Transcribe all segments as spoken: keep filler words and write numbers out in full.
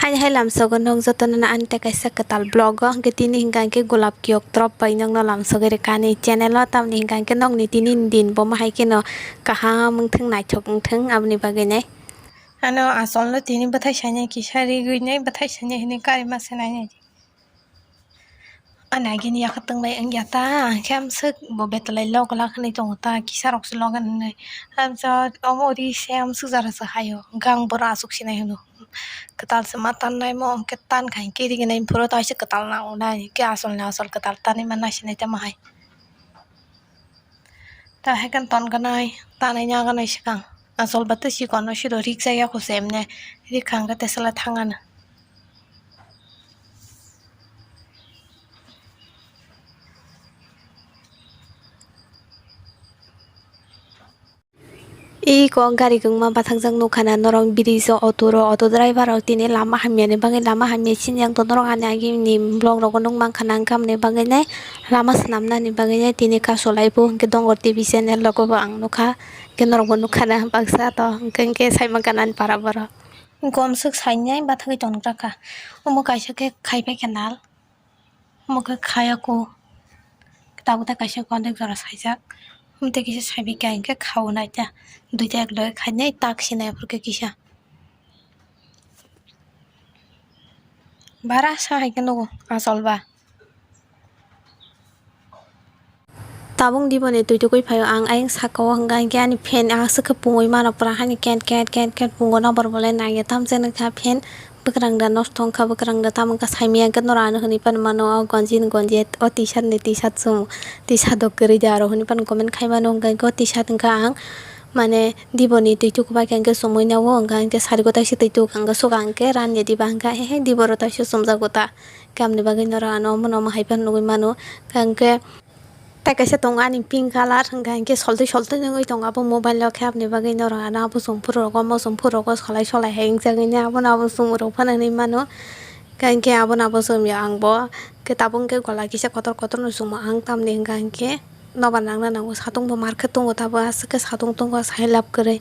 Ani hai lamsogo nwng jotono no ani tei kaisa kwtal vlog o, hwnkhe tini hwnkha hwnkhe gulab kiyok trop bai nwngno lamsogwi rwkha ani channel o, tamni hwnkha hwnkhe nokni tini ni din bo ma hai kheno kaham wngthwng, naithok wngthwng, aboni bagwi nai. Ano achol no tini bwthai sainai kisa rigwi nai, bwthai sainai hinwi karima se nainai. Ani agini yakhwtwng bai wngya ta, hwnkhe amswk bo betwlai lok lak hinwi tongo ta, kisa rok se logan hinwi. Amsa omo ri se amswk jara se haio, hwnkhe ang bono aswk sinai hwno. Kwtal se ma tannai mo, hwnkhe tankha hwnkhe riginai phuru taisa kwtal nango nai, hwnkhe achol ni achol kwtal tanwi ma naisinai tamo hai. Ta hai khe ton gwnai, tanai nya gwnai swkang. Achol ba tei chikon no siro rik jak ya kho se emne, rik kha hwnkhe teisa le thang ano. Iko gari kwbangma bathakjak nukha na norok bridge o, auto rok, auto driver rok tini lama hamya ni bagwi lama hamya sini ang to norok ani agini vlog rogo nukmankha na, wngkha aboni bagwi nai lama swnamnani bagwi nai tini kasolai bo hwnkhe Dongor T V channel rogo bo ang nukha, hwnkhe norok bo nukha na baksa to hwnkhe hwnkhe saimankha na ani para borok. Gomswk sainai bathagwi tongjak kha, omo kaisa khe khaibai khe nal. Omo khe khayako. Tabuk tei kaisa contact jora saijak. Omo tei kisa saibi khe ang khe khao nai ta. Duita ek loge khainai tak sinai aphuru khe kisa. Bara sa hai khe nugo achol ba. Tabuk diboni twi tukui phaio ang ayang saka o hwnkha hwnkhe ani fan aswk khe pungui mano pura hani ket ket ket ket pungo nokbar bolai naiya tamjani kha fan. Bwkrang da nosto wngkha, bwkrang da tamo wngkha saimanya hwnkhe norok ano hwnwi phano mano, o gonji ni gonji, o t-shirt ni t-shirt chwng, t-shirt rok kwrwi da aro hwnwi phano comment khai mano, hwnkha hwnkhe o t-shirt wngkha ang mane diboni twi tuku bai kha hwnkhe chumui nao, hwnkha hwnkhe sari gota se twi tuku hwnkha suka hwnkhe ran ya diba hwnkha, he he diboro taisa chumjak gota, hwnkhe aboni bagwi norok ano omono omo hai phano nugui mano, hwnkha hwnkhe. Tai kaisa tongo ani pink colour, hwnkha hwnkhe soltwi soltwi nugui tongo abo mobile o khe, aboni bagwi norok ano abo chwng phuru rogo, omo chwng phuru rogo solai solai hai wngjagwi abono abo chwng rok phano hinwi mano. Hwnkha hwnkhe abono abo chwng ya ang bo khe tabuk hwnkhe gola kisa kotor kotor no chwngmo ang, tamni hwnkha hwnkhe nobar nangna nango, satung bo mar khe tongo tabuk aswk khe satung tongo sai lab kwrwi.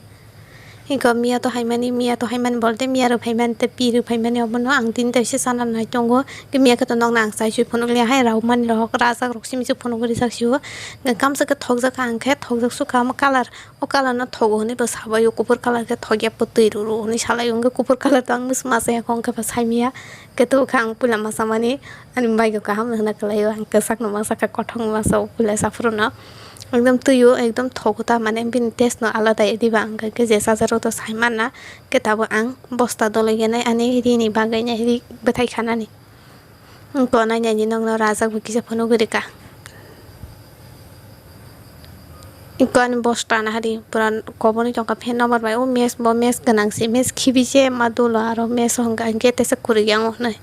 Hwnkhe miya to haimani, miya to haimani bolte miya rok phaimani tei pi rok phaimani obono ang tini taisa chana nai tongo. Hwnkhe miya khe to nokna ang chai sui phunuk liya hai rok mani rok rajak rok simi se phunuk rijak sio. Hwnkhe kamsa khe thokjak ang khe thokjak sukha omo colour, o colour no thogo hinui bo sabai o kuphur colour khe thokya pho twi rw rw hinui salai o hwnkhe kuphur colour to ang masa ya kho hwnkhe bo saimaya. Khe to kha ang puila masa mani ani bike o kaham no hwna kwlai o ang kwchak no masa kha kothok masa o puila saphuru no. Ekdom twi o ekdom thogo ta mane bini taste no alada ya diba ang khe je chajar o to sai mana khe tabuk ang bosta dolo yanai ani ri ni bagwi nai ri bwthai khanani. Wngkha nai nai di nokno rajak bo kisa phunugwi rwkha. Wngkha ani bosta nahari pura koboni tongkha phen nokbar bai o mess bo mess gwnang se mess khibi se ma dolo aro mess o hwnkha hwnkhe tesa kwrwi yang o hwnwi.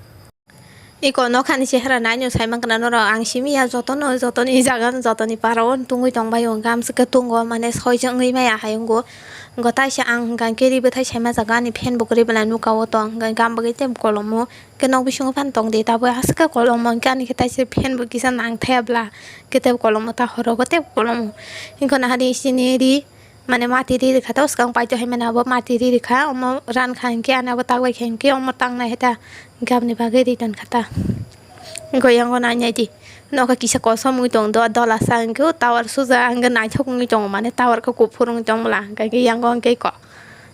Iko nokhani chehra naino saimankha norok ang simi ya jotono jotoni jaga jotoni para o tungwi tongbai o hwnkha amswk khe tungo mane soichok wngwi maya hai wngo. Wngkha taisa ang hwnkha hwnkhe ri bwthai saima jaga ani phen bo kwrwi belai nukha o tong hwnkha hwnkhe ang bagwi tei kolomo. Khe nok bisingo phano tong di tabuk aswk khe kolomo hwnkhe ani khe taisa fan bo kisa nang thaya bla khe tei kolomo ta horo bo tei kolomo hwnkhe nahadi sini ri mane mati ri rikha ta swkang paito hai mani abo mati ri rikha omo ran kha hwnkhe ani abo tak bai kha hwnkhe omo tangnai hai ta gamni bagwi ri ton kha ta hwnkhe yango nai nai di nokha kisa kosom wngwi tong do dola sa hwnkhe o tower suja hwnkhe naithok wngwi tongo mane tower khe kuphur wngwi tong bwla hwnkhe yango hwnkhe ko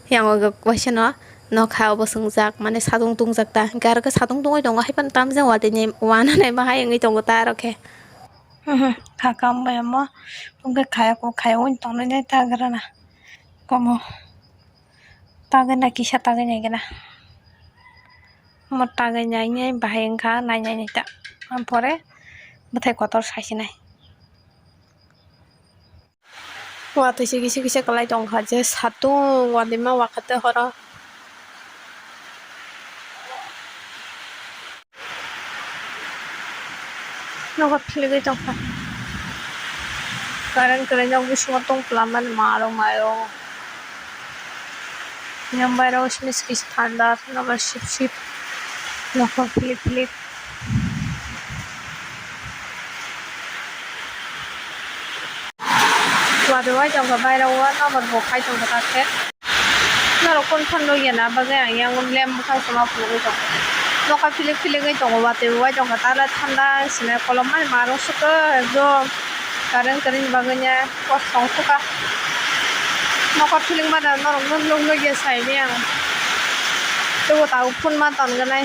yango waisa no. Nokha obo swngjak, mane satung tungjak ta, hwnkhe aro khe satung tungwi tongo, haiphano tamjani watwi ni wananai ma hai wngwi tongo ta aro khe. Kha kam bai omo, hwnkhe khaya kok khaya wng tongnai nai ta gra na. Komo tagwi na kisa tagwi nai gana. Omo tagwi nai nai bahai wngkha nai nai nai ta. Ampore bwthai kotor sai se nai. Watwi se kisa kisa kwlai tongkha je satung watwi ma wakha tei horo. Nogo philigwi tongkha. Current kwrwi nok bisingo tong plamani ma rok mai rok. Yang bairok simi se kisa thanda nogo sip sip nogo philik philik. Watwi wai tongkha bairok o nokbar bo khai tongkha ta khe. Norok kunu phano nukya na bagwi ang yang lem bwkhak tongma phunugwi tongo. Nokha philik philik wngwi tongo, watwi bo wai tongkha, tala thanda sinai kolom mani ma rwng sukha ekdom current kwrwini bagwi ya kosong sukha. Nokha philik mani norok nuk nukya saimanya ang, teibo tabuk phone ma tongkha nai.